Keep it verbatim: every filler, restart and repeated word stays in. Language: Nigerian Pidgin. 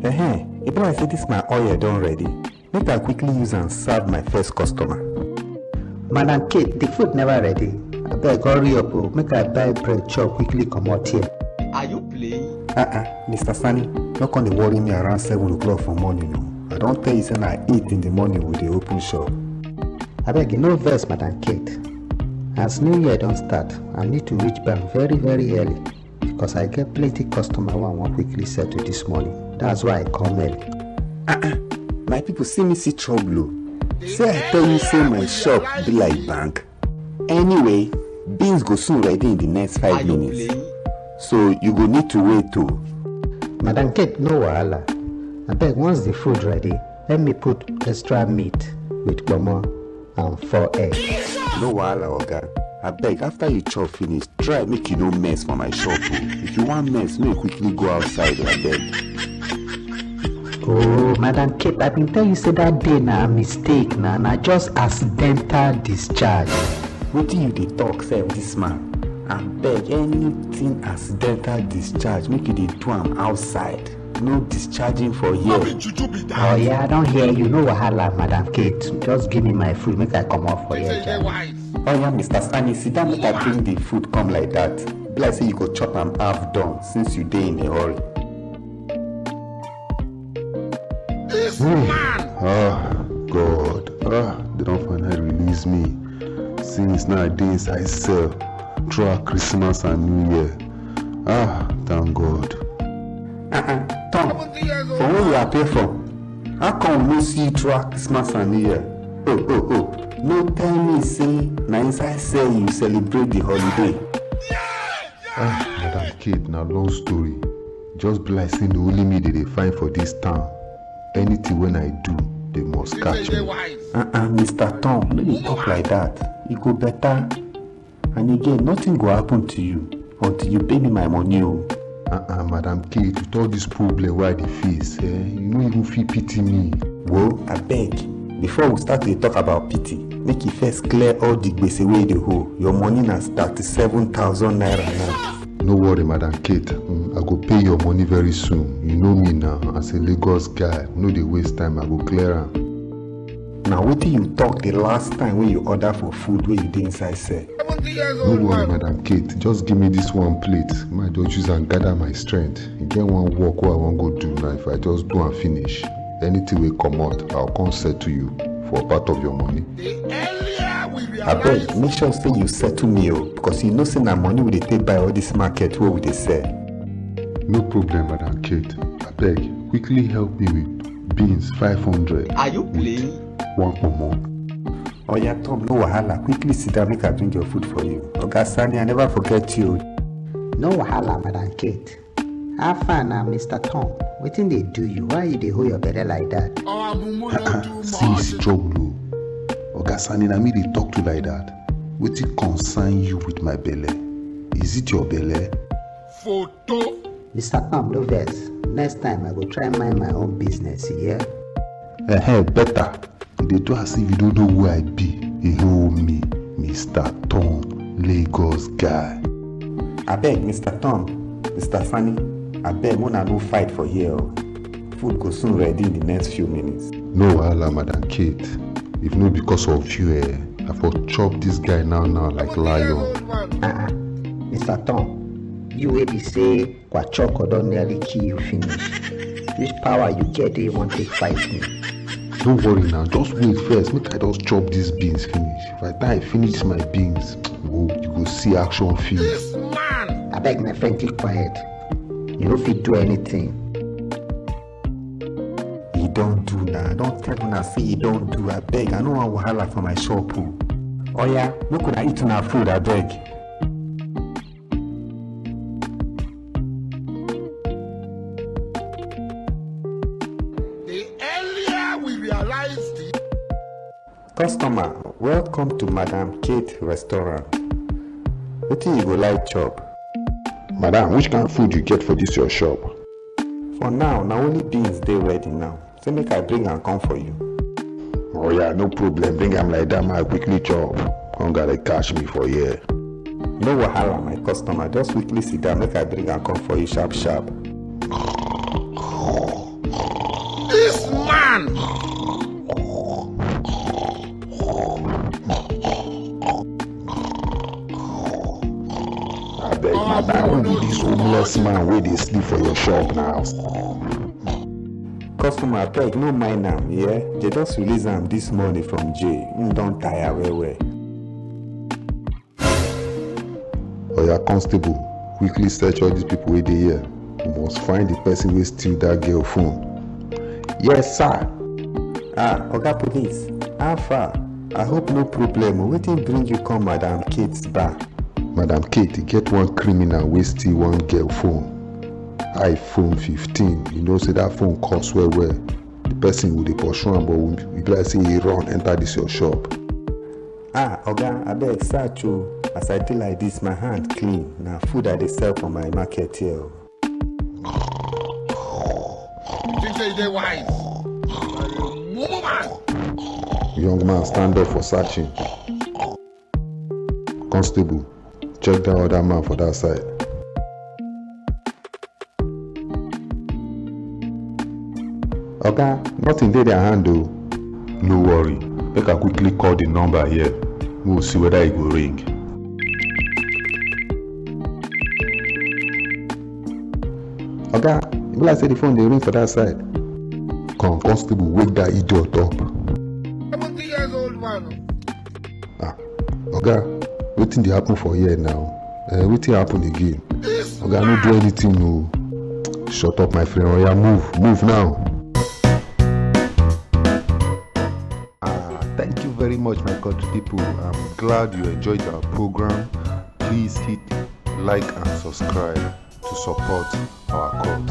Ehen, e be like say this my oil don ready. Make I quickly use am serve my first customer. Madam Kate, the food never ready. Abeg, hurry up o, make I buy bread chop quickly comot here. Are you playing? Uh-uh, Mister Sani, no come dey worry me around seven o'clock for morning o. I don tell you say na eight in the morning we dey open shop. Abeg, you no vex, Madam Kate. As new year don start, I need to reach bank very, very early because I get plenty customer wey I wan quickly settle this morning. That's why I come early. Uh-uh, my people, see me see trouble o. Say I tell you say my shop be like bank. Anyway, beans go soon ready in the next five minutes. So you go need to wait o. Madam Kate, no wahala. Abeg, once the food ready, let me put extra meat with pomo and four egg. No wahala, oga. Abeg, after you chop finish, try make you no mess for my shop o. If you wan mess, make you quickly go outside o, abeg. Oh, Madam Kate, I bin tell you say that day na mistake na, na just accidental discharge. Wetin you dey talk sef, this man? Abeg, anything accidental discharge, make you dey do am outside. No discharging for here. Oh yeah, I don hear you. No wahala, Madam Kate. Just give me my food, make I comot for here, jare. Oh yeah, Mister Stanley, sit down, make I bring the food come like that. Be like say you go chop am half done since you dey in a hurry. This man. Ah, God. Ah, they don finally release me. Since now I dey inside cell throughout Christmas and New Year. Ah, thank God. Uh-uh. Tom, for where you appear from? How come we no see you throughout Christmas and New Year? Oh, oh, oh. No tell me say na inside cell you celebrate the holiday. Ah, Madam Kate, na long story. Just be like say na only me dey dey find for this town. Anything wey I do, they must catch me. Uh-uh, Mister Tom, no dey talk like that. E go better. And again, nothing go happen to you until you pay me my money o. Uh-uh, Madam Kate, with all this problem wey I dey face, eh, you no even fit pity me. Wo, abeg, before we start to dey talk about pity, make you first clear all the gbese wey you dey owe. Your money na thirty-seven thousand naira now. No worry, Madam Kate. Mm, I go pay your money very soon. You know me now, as a Lagos guy, we no dey waste time. I go clear am. Na wetin you talk the last time wey you order for food wey you dey inside cell? No worry, Madam Kate. Just give me this one plate. Make I just use am gather my strength. E get one work wey I wan go do now. If I just do am finish, anything wey comot, I'll come settle you for part of your money. Abeg, make sure say you settle me o, because you know say na money we dey take buy all this market wey we dey sell. No problem, Madam Kate. Abeg, quickly help me with beans five hundred. Are you playing? One pomo. Oya, Tom, no wahala. Quickly sit down, make I bring your food for you. Oga Sani, I never forget you. No wahala, Madam Kate. How far na, Mister Tom? Wetin dey do you? Why you dey hold your belle like that? See this trouble o. Oga Sani, na me dey talk to like that. Wetin concern you with my belle? Is it your belle? Photo. Mister Tom, no vex. Next time, I go try mind my own business, you hear? Eh, better. You dey do as if you don't know who I be. You hear me, Mister Tom, Lagos guy. Abeg, Mister Tom, Mister Sani, abeg, una no fight for here o. Food go soon ready in the next few minutes. No wahala, Madam Kate. If no because of you, eh, I for chop this guy now now like lion. Uh-uh. Mister Tom, you wey be say Kwachoko don nearly kill you finish. Which power you get wey you wan take fight me? No worry now, just wait first, make I just chop these beans finish. By the time I finish my beans, wo, you go see action film. This man! Abeg, my friend, keep quiet. You no fit do anything. He don do na. I don tell una say he don do. Abeg, I no wan wahala for my shop o. Oya, make una eat una food, abeg. The earlier we realize the Customer, welcome to Madam Kate Restaurant. Wetin you go like chop? Madam, which kind food you get for this your shop? For now, na only beans dey ready now. Say make I bring am come for you. Oh yeah, no problem. Bring am like that, make I quickly chop. Hunger dey catch me for here. No wahala, my customer. Just quickly sit down, make I bring am come for you sharp sharp. Abeg, madam, who be this homeless man wey dey sleep for your shop now? Customer, abeg, no mind am, yeah? They just release am this morning from jail. Him don tire well well. Oya, constable, quickly search all these people wey dey here. We must find the person wey steal that girl phone. Yes, sir. Ah, Oga Police, how far? I hope no problem. Wetin bring you come Madam Kate's bar? Madam Kate, e get one criminal wey steal one girl phone. iPhone fifteen. You know say that phone cost well well. The person we dey pursue am, but we, we be like say he run enter this your shop. Ah, Oga, abeg search o. As I dey like this, my hand clean. Na food I dey sell for my market here o. You think say you dey wise? You mumu man. Young man, stand up for searching. Constable, check that other man for that side. Oga, nothing dey their hand o. No worry, make I quickly call the number here. We will see whether e go ring. Oga, e be like say the phone dey ring for that side. Come, constable, wake that idiot up. Seventy years old man. Ah, Oga, wetin dey happen for here now? Eh, wetin happen again? Oga, no do anything o. Shut up, my friend. Oya, move, move now. Ah, thank you very much, my country people. I'm glad you enjoyed our program. Please hit like and subscribe to support our cause.